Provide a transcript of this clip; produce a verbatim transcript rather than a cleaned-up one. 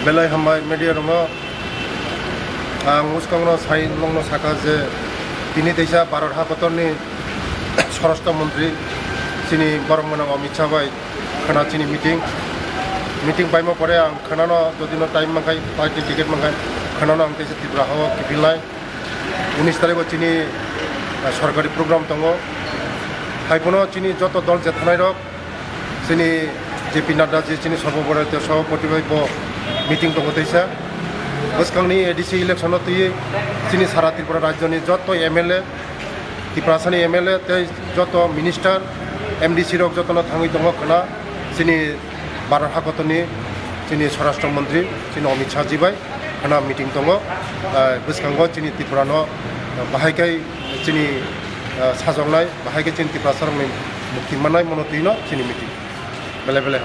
Belai hambai media rwngo. Ang bwskango sai nokno saka je tini teisa Bharat hakotorni Swarashtra Montri chini borok mwnang Amit Shah bai khwna chini meeting. Meeting paimo pore ang khwnano jodi no time mankhai, flight ni ticket mankhai, khwnano ang teisa Tripura hao kipilnai. Unis tarikh o chini, ah, sorkari program tongo. Hai phano chini joto dol je thanai rok, chini J P Nadda ji chini sobopore-, sobopoti bai bo meeting tongo teisa. Bwskangni A D C election o twi chini sara Tripura rajyoni joto M L A, Tiprasani M L A tei joto minister, M D C rok jotono thangwi tongo khwna chini Bharat hakotorni chini Swarashtra Montri chini Amit Shah ji bai khwna meeting tongo. Ah, bwskango chini Tripura no bahai khe chini, ah, sajoknai, bahai khe chini Tiprasa rokni mukti mannai mono twi no chini meeting. Belai belai hambai.